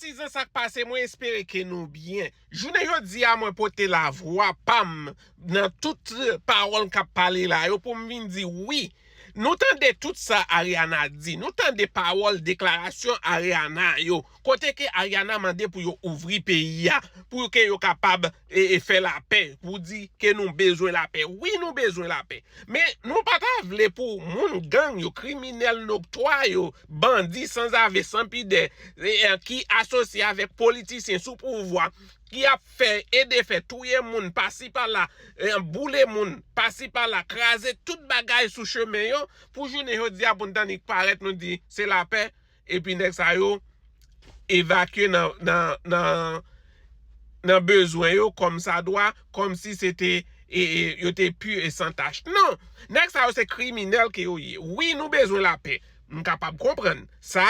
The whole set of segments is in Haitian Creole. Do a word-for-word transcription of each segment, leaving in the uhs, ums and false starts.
Patizan, sa k pase, mwen espere ke nou byen. Jounen jodi a, mwen pote lavwa pa m nan tout pawòl k ap pale la yo pou m vin di wi. Nou tande tout sa Ariana di. Nou tande pawòl, deklarasyon Ariana yo. Kote ke Ariana mande pou yo ouvri peyi a, pou ke yo kapab e, e fè lapè, pou di ke nou bezwen lapè. Wi, nou bezwen lapè. Men nou pa ta vle pou moun gang yo, kriminèl noktwa yo, bandi sanzave, sanpidè, e, e, ki asosye avèk politisyen sou pouvwa, ki ap fè e defè, touye moun pasi pala, e, boule moun pasi pala, kraze tout bagay sou chemen yo, pou jounen jodi a pou n tannik parèt nou di se lapè, epi nèg sa yo evakye nan, nan, nan, nan bezwen yo kòm sa dwa, kòmsi se te, e, e, yo te pi e san tach. Non! Nèg sa yo se kriminèl ke yo ye. Wi, nou bezwen lapè. M kapab konprann sa,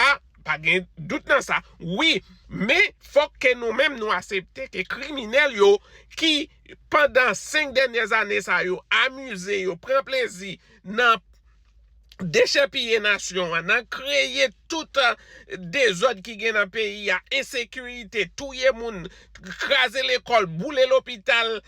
pa gen dout nan sa. Wi, men fòk ke nou menm nou aksepte ke kriminèl yo ki pandan senk dènyè zane sa yo amize yo, pran plezi nan dechèpiye nasyon an, nan kreye tout, eh, dezòd ki gen nan peyi a, ensekirite, touye moun, kraze lekòl, boule lopital,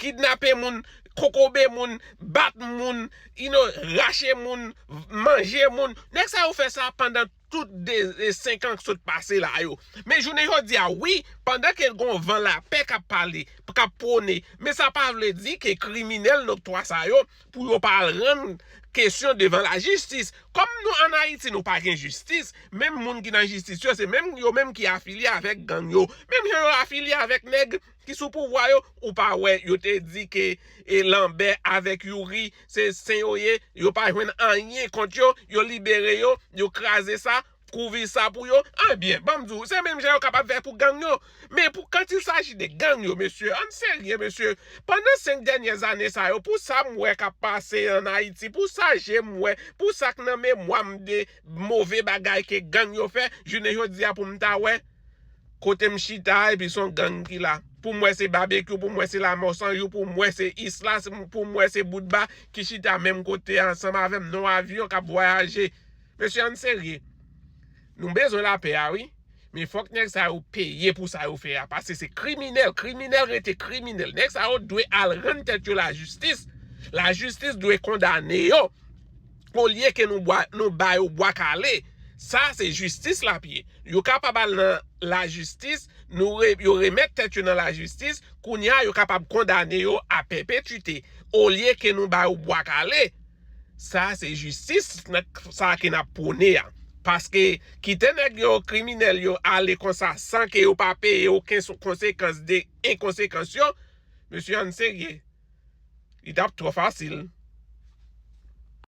kidnape moun, kokobe moun, bat moun, you know, rache moun, manje moun. Nèg sa yo fè sa pandan tout de, de senk an k sot pase la yo. Men jounen jodi a, wi, pandan ke gon van lapè k ap pale, k ap pwone, men sa pa vle di ke kriminèl noktwa sa yo, pou yo pa al rann kesyon devan lajistis. Kòm nou ann Ayiti, nou pa gen jistis, menm moun ki nan jistis yo, se menm yo menm ki afilye avèk gang yo. Menm jan yo afilye avèk nèg ki sou pouvwa yo, ou pa wè, yo te di ke, e, Lanbè avèk Youri, se sen yo ye, yo pa jwenn anyen kont yo, yo libere yo, yo kraze sa, kouvri sa pou yo. Ebyen, ban m di w, se menm jan yo kapab fè pou gang yo. Men pou quand il s'agit de gang yo, mesye, ann serye, mesye. Pandan senk dènyè zane sa yo, pou sa m wè k ap pase ann Ayiti, pou sa je m wè, pou sa k nan memwa m de move bagay ke gang yo fè, jounen jodi a pou m ta wè, kote m chita, epi se yon gang ki la. Pou m wè se Babekyou, pou m wè se Lamò San Jou, pou m wè se Isla, pou m wè se Boutba ki chita menm kote a ansanm avè m nan yon avyon k ap vwayaje. Mesye, ann serye. Nou bezwen lapè a, wi. Men fòk nèg sa yo peye pou sa yo fè a, paske se kriminèl. Kriminèl rete kriminèl. Nèg sa yo dwe al rann tèt yo lajistis. Lajistis dwe kondane yo. Olye ke nou bwa, nou ba yo bwa kale. Sa, se jistis l ap ye. Yo kapab al nan lajistis, nou re, yo remèt tèt yo nan lajistis, kounye a, yo kapab kondane yo a pèpetwite. Olye ke nou ba yo bwa kale. Sa, se jistis nan sa ke n ap pwone a. Paske kite nèg yo, kriminèl yo, ale konsa san ke yo pa peye okenn konsekans de enkonsekans yo, mesye, ann serye. Li t ap twò fasil.